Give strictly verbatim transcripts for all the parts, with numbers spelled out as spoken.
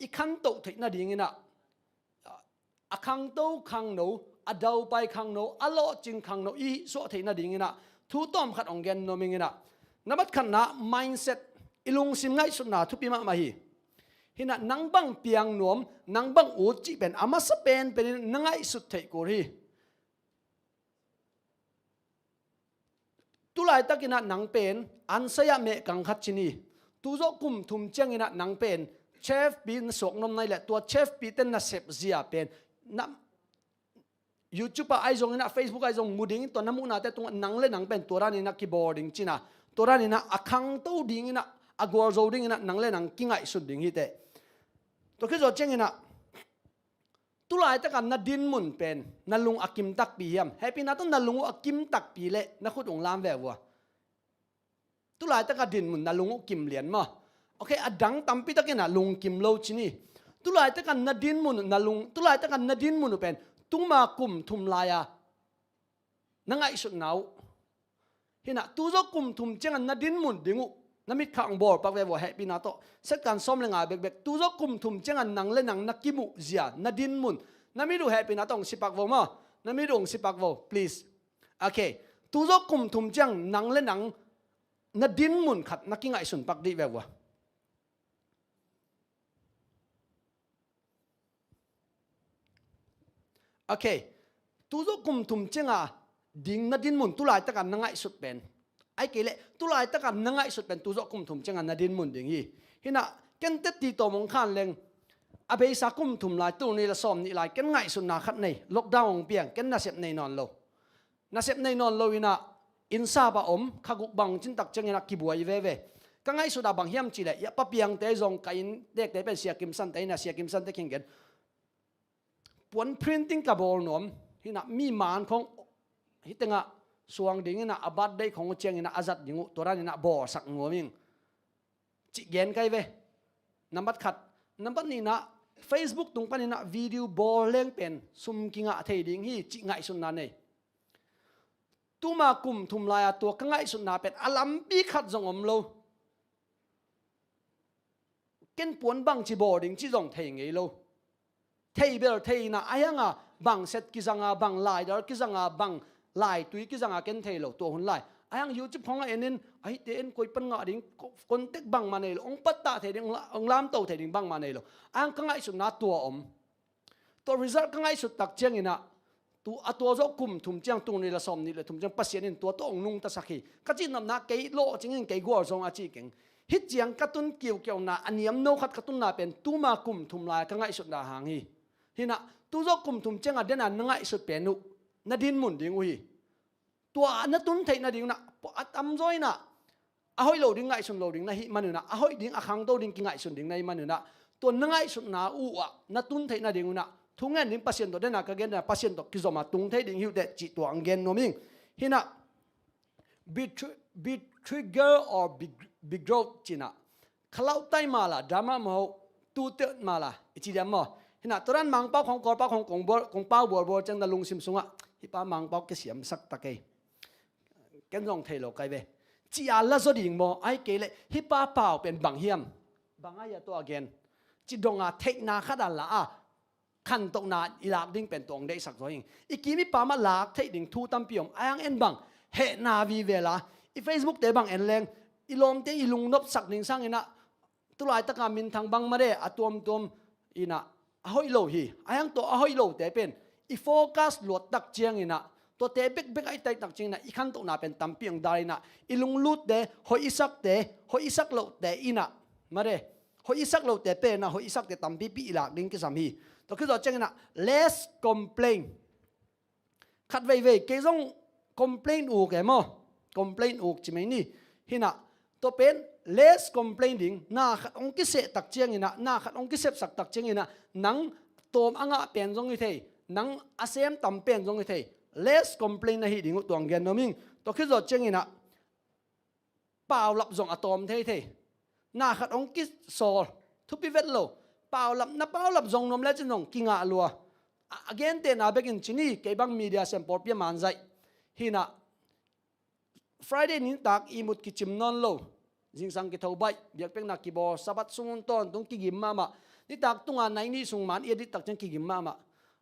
i khantoh theih nadingin ah, a khangto khangno, a daupai khangno, a lawhcing khangno i hihsuah theih nadingin ah thu tawmkhat hong gen nuam ing. Inah, na bat khatna mindset, i lungsim ngaihsutna thupi mahmah hi. Hinah nang bang piang nuam, nang bang ut cih pen a masa penpen in na ngaihsut theih kul hi. Tulaitak inah nang pen ansaya mehkang khat ci ni. Tuzawh kum thum ciang inah nang pen chef pi na suak nuam nai leh tua chef pi ten na sep zia pen na YouTube ah ahi zong inah, Facebook ah ahi zong mu ding, tua na muhnate tungah nang le nang pen tua dan inah kibawl ding cina. Tua dan inah a khangto ding inah, a gualzo ding inah nang le nang kingaihsun ding hi teh. Tua khit zawh ciang inah tulaitaka na dinmun pen na lung a kim takpi hiam? Hehpihna tawh na lung uh a kim takpi leh na khut ung lam ve vua. Tulaitaka dinmun na lung uh kim lian maw? Ok, a dang tampi takin ah lungkim lo ci ni. Tulaitaka na dinmun uh na lung, tulaitaka na dinmun uh pen tuma kum thum lai-a na ngaihsutna uh. Hinah tuzawh kum thum ciangah na dinmun ding uh na mitkha hong bawlpak ve vua hehpihna tawh. Second sawm le nga bekbek, tuzawh kum thum ciangah nang le nang na kimuh zia na dinmun, na mit uh hehpihna tawh hong sipak vo maw? Na mit uh hong sipak vo, please. Ok. Tuzawh kum thum ciang nang le nang na dinmun khat na kingaihsun pak dih ve vua. Ok. Tuzawh kum thum cianga ding na dinmun tulaitaka na ngaihsut pen, ai kei leh tulaitaka na ngaihsut pen tuzawh kum thum cianga na dinmun ding hi. Hinah ken teti tawm hong khan leng a beisa kum thum lai, tul nih le sawm nih lai ken ngaihsutna khat nei. Lockdown hong piang, ken nasep nei nawn lo. Nasep nei nawn lo inah innsap ah om, kha guk bang cin tak ciang inah kibuai veve. Ka ngaihsut ah bang hiam cih leh, ya, Pa Piangte zong ka inn dekte pen Sia Kim Sante inah, Sia Kim Sante kheng gen. Puan printing ka bawl nuam, hinah mi man khong hih tengah suang ding inah a birthday khong uh ciang inah a zat ding uh tua dan inah bawlsak nuam ing. Cih gen kai ve. Nambat khat. Nambat nihna, Facebook tung paninah video bawl leng pen sum kingah thei ding hi cih ngaihsutna nei. Tuma kum thum lai-a tua ka ngaihsutna pen a lampi khat zong om lo. Ken puan bangci bawl ding cih zong thei ngei lo. Thei bel thei inah, ahi hanga bang set kizanga, bang laidal kizanga, bang laitui kizanga ken thei lo tua hun lai. Ahi hang YouTube khongah enin, ahite en koi pan ngah ding, ko-, contact bangmah nei lo, hong pattah thei ding, hong la-, hong lamto thei ding bangmah nei lo. Ahi hang ka ngaihsutna tua om. Tua result ka ngaihsut tak ciang inah, tu, a tua zawh kum thum ciang, tul nih le sawm nih le thum ciang Pasian in tua tawh hong nungtasak hi. Ka cihnopna kei lawhcing in kei gualzo a cih keng. Hih ciang ka tun kiukiauna a niamno khat ka tunna pen tuma kum thum lai-a ka ngaihsutna hang hi. Hinah tuzawh kum thum cianga dena na ngaihsut pen uh na dinmun ding uh hi. Tua na tun theih nading unah, a tamzaw inah a hoih lo ding ngaihsun lo ding na hih man unah, a hoih ding, a khangto ding kingaihsun ding na hih man unah, tua na ngaihsutna uh ah na tun theih nading unah thungen ding Pasian tawh, dena ka gen dena Pasian tawh kizom a tung thei ding hi uh teh cih tua ang gen nuam ing. Hinah be tr-, be trigger or be, be growth cinah. Khalauhtai mala, drama maho, tu te mala, i ci diam maw? Hinah tua dan Mangpau khong, Kawlpau khong kong bual, kong pau bualbual ciang na lungsim sungah, hih pa Mangpau kisiamsak ta kei. Ken zong thei lo kai ve. Ci-a la zaw ding maw? Ai kei leh, hih pa pau pen bang hiam? Bang ai a tua gen. Ci donga theihna khat a la a khantohna i lak ding pen tua hong deihsak zaw ing. I kim i pam ah lak theih ding thu tampi om. Ahi hang en bang, hehna vive la. I Facebook te bang en leng, i lawmte i lungnopsak ding sang inah, tulaitaka minthang bang made a tuamtuam inah a hoih lo hi. Ahi hang tua a hoih lote pen i focus luat tak ciang inah, tuate bekbek a i taih tak ciang inah i khantohna pen tampi hong dal inah, i lunglutte, hoih i sakte, hoih i sak lohte inah, made, hoih i sak lohte pen ah hoih i sakte tampipi i lak ding kisam hi. Tua khit zawh ciang inah less complain. Khat veivei kei zong complain uk e maw? Complain uk ci mai ni. Hinah tua pen less complain ding, na khat hong kiseh tak ciang inah, na khat hong kisepsak tak ciang inah, nang tawm a ngah pen zong hi thei, nang a sem tam pen zong hi thei. Less complain na hih ding uh tua ang gen nuam ing. Tua khit zawh ciang inah paulap zong a tawm thei thei. Na khat hong kisawl, thupi vet lo. Paulap, na paulap zong nuam lecin zong kingah lua. A, a gentehna bekin ci ni, kei bang media sem pawlpi a manzaih. Hinah Friday nitak ihmut kicim nawn lo. Zingsang kitho baih, biakpiakna kibawl, Sabbath sung un tawntung kigim mahmah. Nitak tunga nai nih sung man i edit tak ciang kigim mahmah.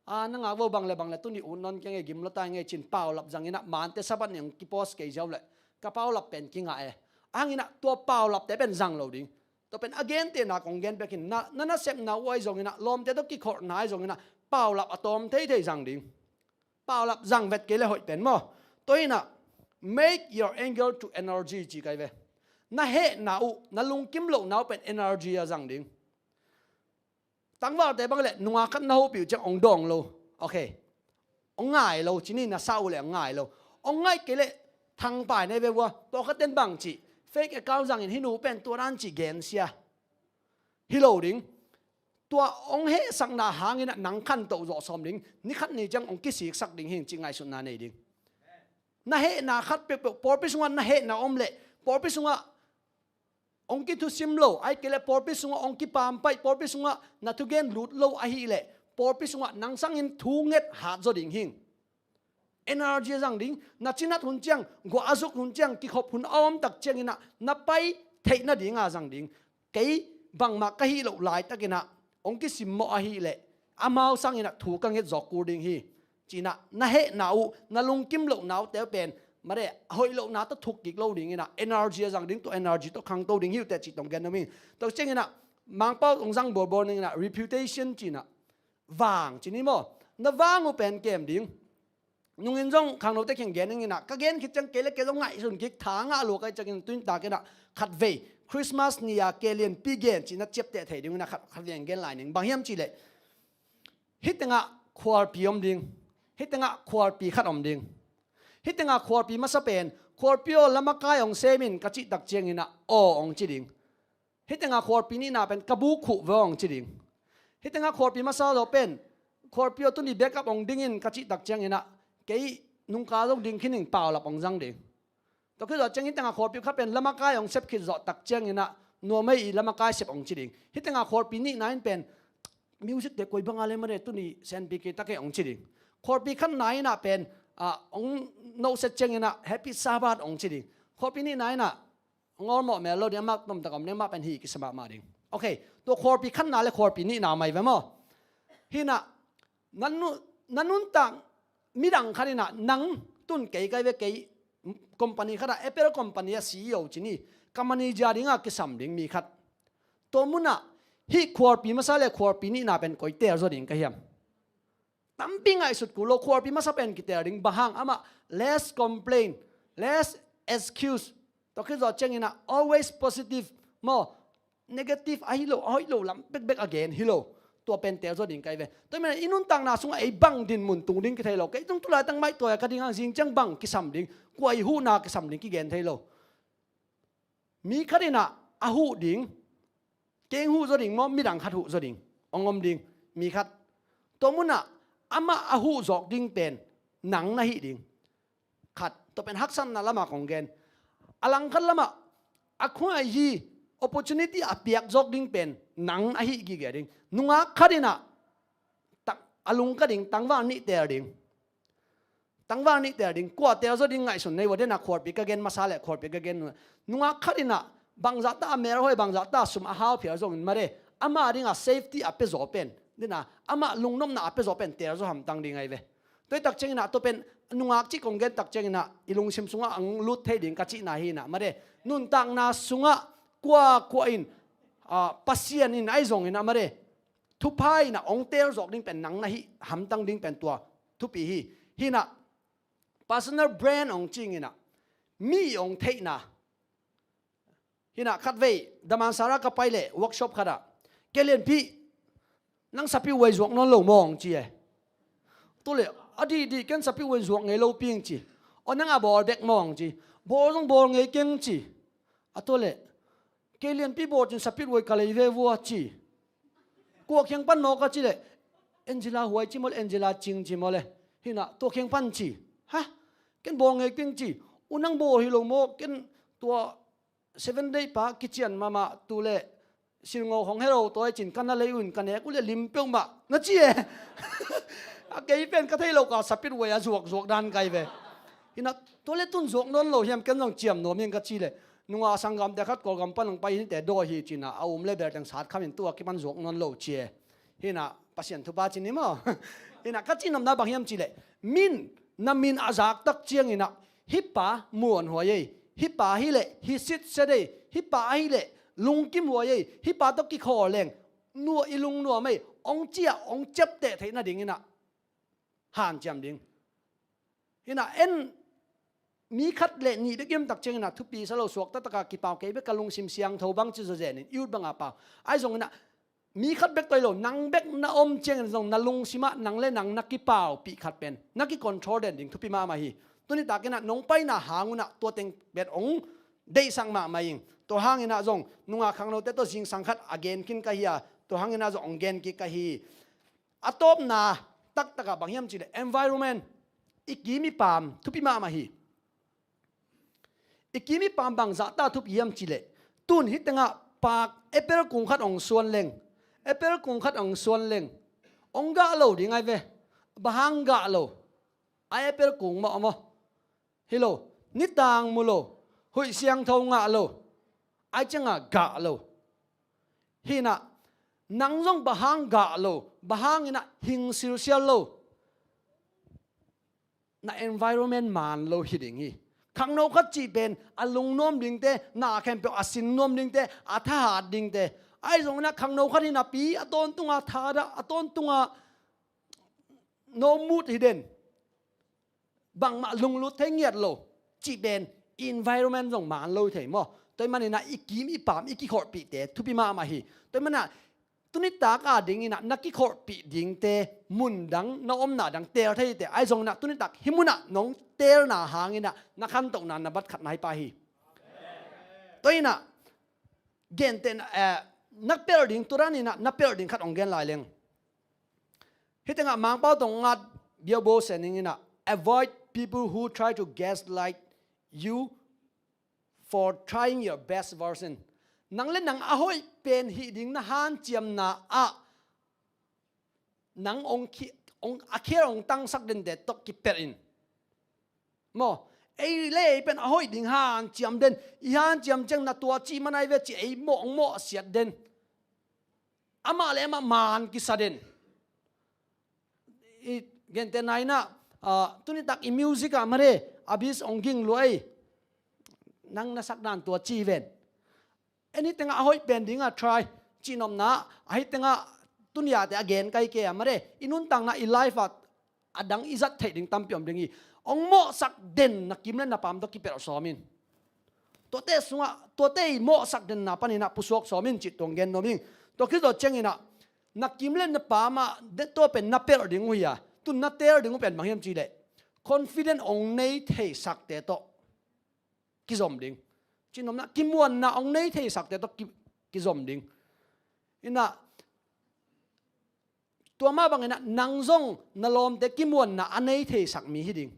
A, na ngak vo bang le bang le tuni ut nawn keng e, gim lo ta ing e cin paulap zang inah, mante Sabbath ni hong kipost kei ziau le ka paulap pen kingah e. Ahang inah tua paulapte pen zang lo ding. Tua pen a gentehna kong gen bekin, na, na nasepna uh ahi zong inah, lawmte tawh kikholhna ahi zong inah, paulap a tawm theithei zang ding. Paulap zang vet kei le hoih pen maw. Tua inah, make your anger to energy ci kai ve. Na hehna uh, na lungkim lohna uh pen energy a zang ding. Tangvalte bang le nungak khat na hopih uh ciang ong dawng lo. Ok. Ong ngai lo, cini na sa uh le ong ngai lo. Ong ngai kei le thangpai na hi ve vua. Tua khat ten bang ci, fake account zangin hih nu pen tua dan ci gensia. Hi lo ding. Tua ong hehsakna hangin ah nang khantoh zawh sawm ding. Ni khat ni ciang ong kisiksak ding hing ci ngaihsutna nei ding. Na hehna khat peuhpeuh, pawlpi sungah na hehna om leh, pawlpi sungah ong kithusim lo, ai kei le pawlpi sungah ong kipampaih, pawlpi sungah na thugen lut lo ahih leh, pawlpi sungah nang sangin thu nget hat zaw ding hing. Energy a zang ding, na cinat hun ciang, guah a zuk hun ciang, kikhop hun a om tak ciangin ah, na pai theih nading a zang ding. Kei bangmah ka hih loh laitakin ah, ong kisimmawh ahih leh, amau sangin ah thu ka nget zawk kul ding hi. Ci-in ah, na hehna uh, na lungkim lohna uh te uh pen, mare, hoih lohna tawh thuk kik lo dingin ah, energy a zang ding, tua energy tawh khangto ding hi uh teh cih tawh gen nuam ing. Tua ciangin ah, Mangpau ong zang bawlbawl dingin ah, reputation ci-in ah, vang ci ni maw. Na vang uh pen kem ding. Nungin zong khangnote kiang gen ing in ah, ka gen khit ciang kei le kei zong ngaihsun kik, tha ngah lua ka hih ciangin, tu-in takin ah khatvei Christmas ni-a kei lianpi gen cih na ciapteh thei dingin ah khat, khatvei gen lai ning. Bang hiam cih leh, hih tengah khualpi om ding, hih tengah khualpi khat om ding. Hih tengah khualpi masa pen, khualpi aw, lamakai hong sem in ka cih tak ciangin ah, aw hong ci ding. Hih tengah khualpi nihna pen, ka bu khuh ve hong ci ding. Hih tengah khualpi masa zaw pen, khualpi aw, tuni backup hong ding in ka cih tak ciangin ah, kei nungkal zong ding khin ing, paulap hong zang ding. Tua khit zawh ciang hih tengah khualpi khat pen lamakai hong sep khit zawh tak ciangin ah, nuam ei, i lamakai sep hong ci ding. Hih tengah khualpi nihna in pen, music te koi bang a le mare, tuni senpi kei ta kei hong ci ding. Khualpi khatna in ah pen, ah, hong nohset ciangin ah, Happy Sabbath hong ci ding. Khualpi nihna in ah, hong awlmawh mel lo ding, amah tomtak om ding, amah pen hi kisa mahmah ding. Ok, tua khualpi khatna le khualpi nihna mai ve maw. Hi-in ah, na nu-, na nuntak midang khat in ah, nang, tun kei kai ve, kei company khat ah, Apple company ah C E O ci ni, ka manager ding a kisam ding mi khat. Tua mun ah, hih khualpi masa le khualpi nihna pen koi tel zaw ding ka hiam? Tampi ngaihsut kul lo, khualpi masa pen kitel ding, bang hang, amah less complain, less excuse. Tua khit zawh ciangin ah, always positive maw, negative ahi lo, a hoih lo lam bekbek a gen hi lo. Tua pen tel zaw ding kai ve. Tua ahih manin i nuntakna sungah ei bang dinmun tung ding kithei lo. Kei zong tu laitak maih tua ka ding hang, zing ciang bang kisam ding, kua i huhna kisam ding kigen thei lo. Mi khat in ah a huh ding, keng huh zaw ding maw, midang khat huh zaw ding, hong om ding, mi khat. Tua mun ah amah a huh zawk ding pen nang na hih ding. Khat, tua pen haksatna lamah kong gen. A langkhat lamah a khuai hi, opportunity a piak zawk ding pen nang ahi gige ding. Nungak khat in ah, tak, a lungka ding, tangval nih tel ding. Tangval nih tel ding, kua tel zaw ding ngaihsun nei ua, den a khualpi ka gen masa le khualpi ka gen nung, nungak khat in ah, bangzah ta a mel hoi, bangzah ta a sum a hau phial zongin mare, ama ding a safety a pia zaw pen, den a, amah lungnopna a pia zaw pen tel zaw hamtang ding ahi ve. Tua hi tak ciangin ah, tua pen nungak cih kong gen tak ciangin ah, i lungsim sungah hong lut thei ding ka cihna hi-in ah, mare, nuntakna sungah kua kua in, ah, Pasian in ahi zongin ah, mare, thupha in ah hong tel zawk ding pen nang na hih hamtang ding pen tua thupi hi. Hi-in ah, personal brand hong ci-in ah, mi hong theihna. Hi-in ah, khatvei Damansara ka pai leh workshop khat ah, "Kei lianpi, nang sapiuhuai zuak nawn lo maw?" hong ci e. Tua leh, "A dihdih, ken sapiuhuai zuak ngei lo pi ing," ci. "Aw, nang a bawl bek maw?" hong ci. "Bawl zong bawl ngei keng," ci. A tua leh, "Kei lianpi bawl cin sapiuhuai ka lei ve vua," ci. "Kua kiang pan maw?" ka cih leh, "Angela Huai ci maw le, Angela Cing ci maw le." Hi-in ah, "Tua kiang pan," ci. "Ha? Ken bawl ngei keng," ci. "U, nang bawl hi lo maw? Ken tua Seven Day pa kician mahmah, tu leh silngo hong helo tua hi cin, ka na lei uh in ka nek uh leh lim peuhmah," na ci e. A kei pen ka thei lo ka, sapiuhuai a zuak zuak dan kai ve. Hi-in ah, "Tua leh tun zuak nawn lo hiam, ken zong ciam nuam ing," ka cih leh, nunga sanggamte khat Kawlgam pan hong pai hite dawi hi cinah a um le bel teng sat khamin tua kipan zuak nawn lo ci e. Hinah Pasian thupha ci ni maw? Hinah ka cihnopna bang hiam cihleh, min, na min a zaktak cianginah hih pa muanhuai ei, hih pa hileh hi sitset ei, hih pa ahileh lungkimhuai ei, hih pa tawh kikhaw leng nuah i lungnuam ei, hong ciah hong ciapteh theih nadinginah hanciam ding. Hinah en mi khat le nih bek i omtak cianginah thupi sa lo, suakta taka kipau kei bek ka lungsim siangtho bang ci zawzenin i ut banga pau. Ahi zonginah mi khat bek tawh hi lo, nang bek na om ciangin zong na lungsimah nang le nang na kipaupih khat pen, na kicontrol den ding thupi mahmah hi. Tuni takinah nong paina hangunah tua teng pen hong deihsak mahmah ing. Tua hanginah zong nunga khangnote tawh zingsang khat a gen khin ka hi a, tua hanginah zong hong gen kik ka hi. A tawpna taktakah bang hiam cihleh environment, i kim i paam thupi mahmah hi. I kim i paam bang zahta thupi hiam cihleh, tun hih tengah paak apple kung khat hong suan leng, apple kung khat hong suan leng, hong gah lo ding ai ve. Bang hang gah lo? Ai apple kung mawh maw? Hi lo. Nitang mu lo, huih siangtho ngah lo, ai cianga gah lo. Hinah nang zong bang hang gah lo, bang hanginah hing silsial lo? Na environment maan lo hi ding hi. Khangno khat cih pen a lungnuam dingte, na khempeuh a sin nuam dingte, a thahat dingte. Ahi zonginah khangno khat hi napi a tawntunga thadah, a tawntunga no mood hi den, bangmah lunglut thei ngiat lo cih pen environment zong maan lo thei maw? Tua hi maninah i kim i paam i kikhawlpihte thupi mahmah hi. Tua hi manah tunitak a dinginah na kikhawlpih dingte mun dang, na omna dang teel thei te. Ahi zonginah tunitak hih munah nong teelna hanginah na khantohna na bat khat na hi pah hi. Tua hinah gentehna, eh, na pelh ding, tua daninah na pelh ding khat hong gen lai leng. Hih tengah Mangpau tawh ngat biaubo seninginah, avoid people who try to gaslight you for trying your best version. Nang le nang a hoih pen hih ding na hanciamna ah nang hong khi-, hong, a khial hong tangsak dente tawh kiperh in. Maw, ei le ei pen a hoih ding hanciam den, i hanciam ciang na tua cih man ai ve ci ei mawh hong mawhsiat den. Amah le amah maan kisa den. I gentehna inah, ah, tunitak i music ah mare, a bis hong ging lua ei. Nang na sak dan tua ci ven. Anything a hoih pen dinga try cihnopna, ahi tengah tuniate a gen kai ke a mare, i nuntakna i life ah a dang i zat theih ding tampi om ding hi. Hong mawhsak den na kim le na paam tawh kiperh sawm in. Tuate sungah, tuate i mawhsak denna paninah pusuak sawm in cih tuang gen nuam ing. Tua khit zawh cianginah na kim le na paam ah tua pen na pelh ding uh hi a, tun na teel ding uh pen bang hiam cihleh, confident hong nei theisakte tawh kizom ding. Cihnopna, kimuanna hong nei theisakte tawh ki, kizom ding. Inah tua mah banginah nang zong na lawmte kimuanna a nei theisak mi hi ding.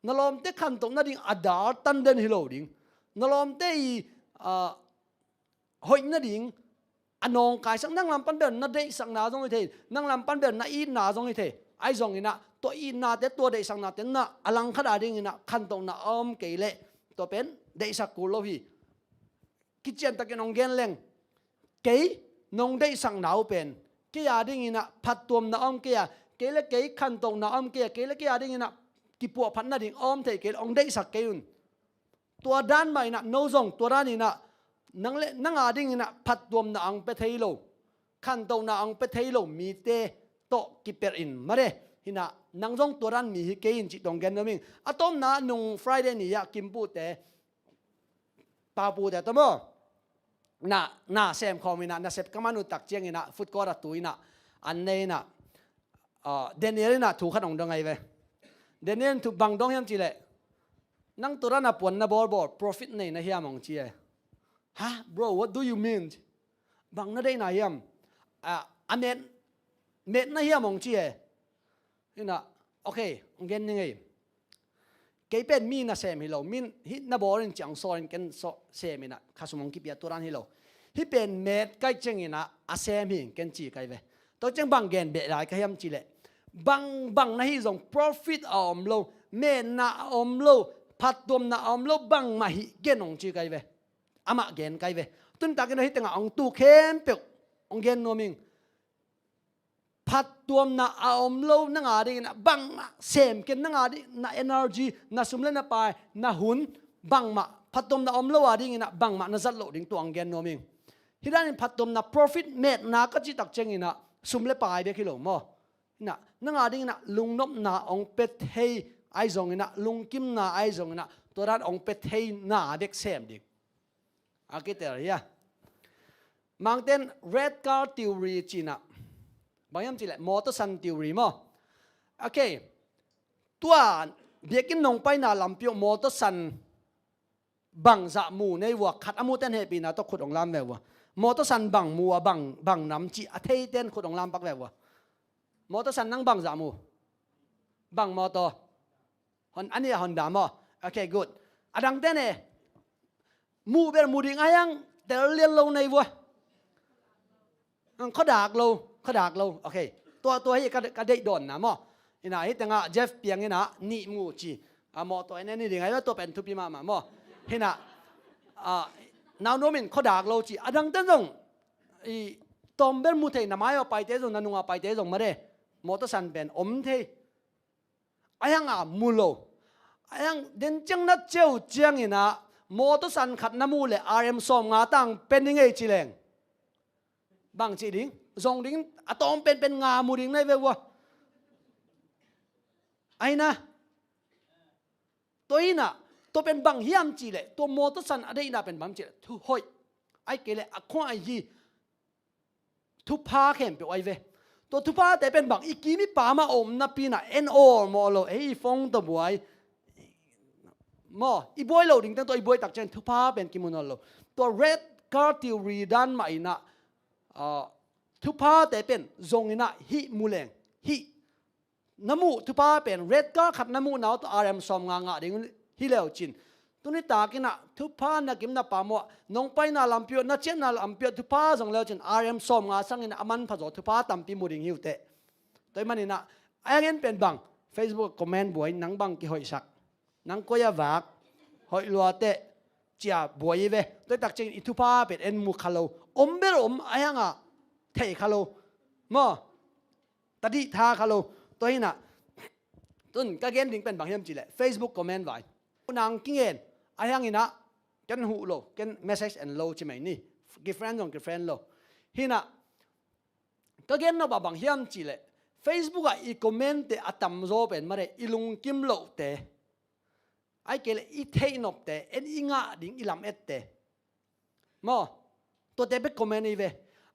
Na lawmte khantoh nading a dal tan den hi lo ding. Na lawmte i, ah, hoih nading a nawngkaisak, nang lam pan bel na deihsakna zong hi thei, nang lam pan bel na itna zong hi thei. Ahi zonginah tua itnate, tua deihsaknate na a langkhat a dinginah khantohna a om kei leh tua pen deihsak kul lo hi. Kiciantakin hong gen leng, kei nong deihsakna uh pen kei a dinginah phattuamna a om kei a, kei le kei khantohna a om kei a, kei le kei a dinginah kipuahphat nading a om thei kei leh hong deihsak kei un. Tua dan mah inah no zong tua daninah nang le nang a dinginah phattuamna a hong pia thei lo, khantohna a hong pia thei lo mite tawh kiperh in mare. Hinah nang zong tua dan mi hi kei in cih tuang gen nuam ing. A tawpna nung Friday ni ah Kim pute, Pau pute tawh maw, na, na sem khawm inah, nasep ka man uh tak cianginah food court a tu inah an nei inah, ah, Daniel inah thu khat hong dong ahi ve. Daniel in thu bang dong hiam cihleh, nang tua dan a puan na bawlbawl profit nei na hiam hong ci e. Ha, bro, what do you mean? Bang na deihna hiam? Ah, a met, met na hiam hong ci e. Inah, okay, hong gen ning ei. Kei pen mi nasem hi lo, mi hih na bawl in ciang sawl in ken sawl sem inah khasum hong kipia tua dan hi lo. Hih pen met kai cianginah a sem hi in ken ci kai ve. Tua ciang bang gen beh lai ka hiam cihleh, bang, bang na hih zong profit a om lo, metna a om lo, phattuamna a om lo, bangmah hih gen hong ci kai ve. Amah gen kai ve. Tuni takin hih tengah hong tu khempeuh hong gen nuam ing. Phattuamna a om lo nang a dingin ah bangmah sem ken, nang a ding na energy, na sum le na pai, na hun, bangmah phattuamna a om lo a dingin ah bangmah na zat loh ding tua hong gen nuam ing. Hih danin phattuamna profit metna ka cih tak ciangin ah sum le pai bek hi lo maw. Inah, nang a dingin ah lungnopna hong pia thei ahi zongin ah, lungkimna ahi zongin ah, tua dan hong pia theina bek sem ding. A kitel hi a. Mangten red car theory ci-in ah, bang hiam cih leh mawtaw san theory maw. Okay. Tua biakinn nong paina lampi uh mawtaw san bangzah mu nei vua, khat a muten hehpihna tawh khut hong lam ve vua. Mawtaw san bang mu a, bang, bang nam cih a theiten khut hong lam pak ve vua. Mawtaw san nang bangzah mu? Bang mawtaw? Hon-, a nih a Honda maw? Okay, good. A dangte ne? Mu bel mu ding a hiang, tel lian lo nei vua. Ang, khuadak lo, khuadak lo. Okay. Tua, tua hi ka, ka deih dawnna maw. Inah, hih tengah Jeff piang inah nih mu ci. A, mawtaw en en hi ding a, tua pen thupi mahmah maw. Hinah, a, nau nuam in khuadak lo ci. A dangte zong i tawm bel mu thei, na mai a paite zong, na nung a paite zong mah de. Mawtaw san pen om thei. A hiang a mu lo. A hiang den ciang na ceu ciangin ah mawtaw san khat na mu leh R M sawmnga tang pia ni ngei ci leng, bang ci ding? Zong ding, a tawm penpen nga mu ding na hi ve vua. Ahi na. Tua inah, tua pen bang hiam cih leh, tua mawtaw san a deihna pen bang cih leh, thuhoih. Ahih kei leh a khuai hi. Thupha khempeuh ahi ve. Tua thuphate pen bang, i kim i pam a om napi inah en awlmawh lo, ei i phone tawh buai. Maw, i buai lo ding teng tawh i buai tak ciang thupha pen kimu nawn lo. Tua red car theory dan mah inah, ah, thuphate pen zong inah hih mu leng, hih na muh thupha pen, red car khat na muh na uh tawh R M sawmnga ngah ding hi leu cin. Tuni takin ah thupha na kim na pam uh ah, nong paina lampi uh, na ciahna lampi uh ah thupha zong leu cin, R M sawmnga sangin a manpha zaw thupha tampi mu ding hi uh teh. Tua ahih manin ah, a hiang en pen bang, Facebook comment buai, nang bang kihoihsak, nang koi a vak, hoih lua teh, ci-a buai hi ve. Tua hi tak ciangin i thupha pen en mu kha lo. Om bel om, a hiang a thei kha lo. Maw? Tadih tha kha lo. Tua hi inah, tun ka gen ding pen bang hiam cih leh, Facebook comment vai. Nang kingen, a hiang inah, ken huh lo, ken message en lo ci mai ni. Ki friend zong ki friend lo. Hi inah, ka gen nop ah bang hiam cih leh, Facebook ah i comment te a tamzaw pen mah de, i lungkim lohte. Ahih kei leh i theih nopte, en i ngah ding i lam ette. Maw, tuate bek comment hi ve.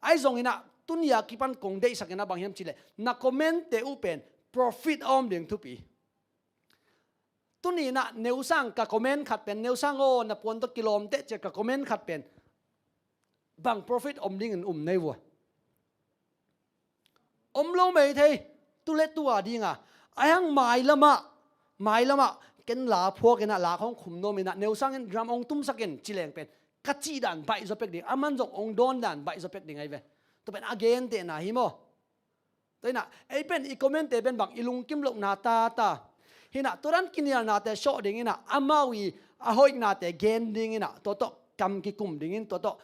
Ahi zongin ah, tuni a kipan kong deihsak in ah bang hiam cih leh, na comment te uh pen profit a om ding thupi. Tuni inah neusang ka comment khat pen, neusang aw, na puan tawh kilawm teh ci-a ka comment khat pen bang profit om dingin um nei vua. Om lo mei thei, tu le tu a ding a. A hiang mailam ah, mailam ah, ken la phuak in ah, la khawng khum nuam in ah, neusang in drum hong tumsak in ci leng pen, ka cih dan baih zaw pek ding, a man zong hong dawn dan baih zaw pek ding ahi ve. Tua pen a gentehna hi maw. Tua hi inah, ei pen i comment te pen bang, i lungkim lohna tata. Hi inah, tua dan kinialnate sawh ding in ah, amau i a hoihnate gen ding in ah, tua tawh kam kikum ding in, tua tawh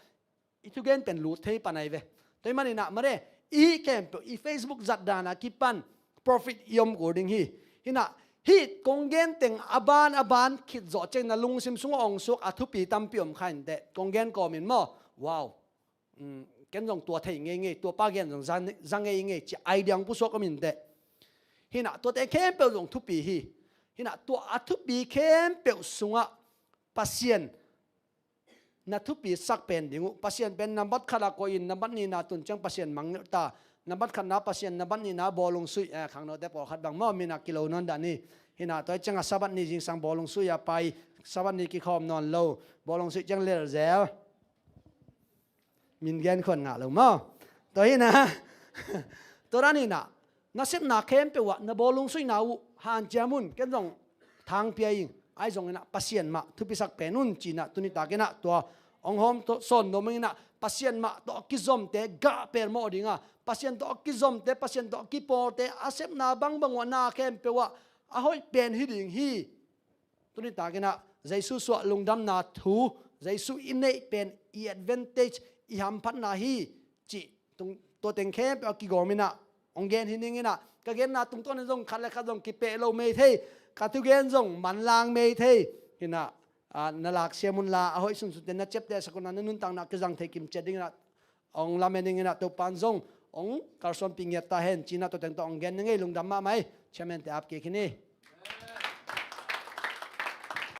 i thugen pen lut thei pan ahi ve. Tua ahih manin ah, mare, i hih khempeuh, i Facebook zat dan a kipan profit i om kul ding hi. Hi inah, hih kong gen teng a ban a ban khit zawh ciang na lungsim sungah hong suak a thupi tampi om kha in teh. Kong gen kawmin maw. Wow. Mm, ken zong tua thei ngeingei, tua pa gen zong za, za ngeingei, ci-a idea hong pusuak om in teh. Hi inah, tuate khempeuh zong thupi hi. Hi inah, tua a thupi khempeuh sungah Pasian na thupisak pen ding uh. Pasian pen nambat khat a koih in, nambat nihna tun ciang Pasian mangngilh ta. Nambat khatna Pasian, nambat nihna bawlung suih, eh, khangnote pawlkhat bang maw, min a kilo nawn dah ni. Hi inah, tua hi ciangah Sabbath ni zingsang bawlung suih a pai, Sabbath ni kikhawm nawn lo, bawlung suih ciang lelzel. Min gen khuan ngah lo maw. Tua hi inah, tua dan hi inah, na sepna khempeuh ah na bawlung suihna uh hanciam un, ken zong thang pia ing. Ahi zongin ah Pasian mah thupisak pen un ci-in ah, tuni takin ah tua hong hawm tawh sawn nuam ing in ah, Pasian mah tawh a kizomte gah pelmawh ding a, Pasian tawh a kizomte, Pasian tawh a kipawlte, a sepna bangbang uh ah, na khempeuh ah a hoih pen hi ding hi. Tuni takin ah Jesu suah lungdamna thu Jesu i neih pen i advantage, i hamphatna hi cih tua teng khempeuh a kigawm in ah hong gen hi ning in ah, ka genna tungtawn in zong khat le khat zong kipeh lo mei thei, ka thugen zong manlang mei thei. Hi in ah, na laksiam un la, a hoih sunsun teh na ciaptehsak un ah, na nuntakna kizang thei kimciat ding in ah hong lamen ning in ah, Topa'n zong hong kalsuanpih ngiat ta hen ci in ah tua teng tawh hong gen ning ei. Lungdam mahmah ei. Chairman te ap kik hi ni.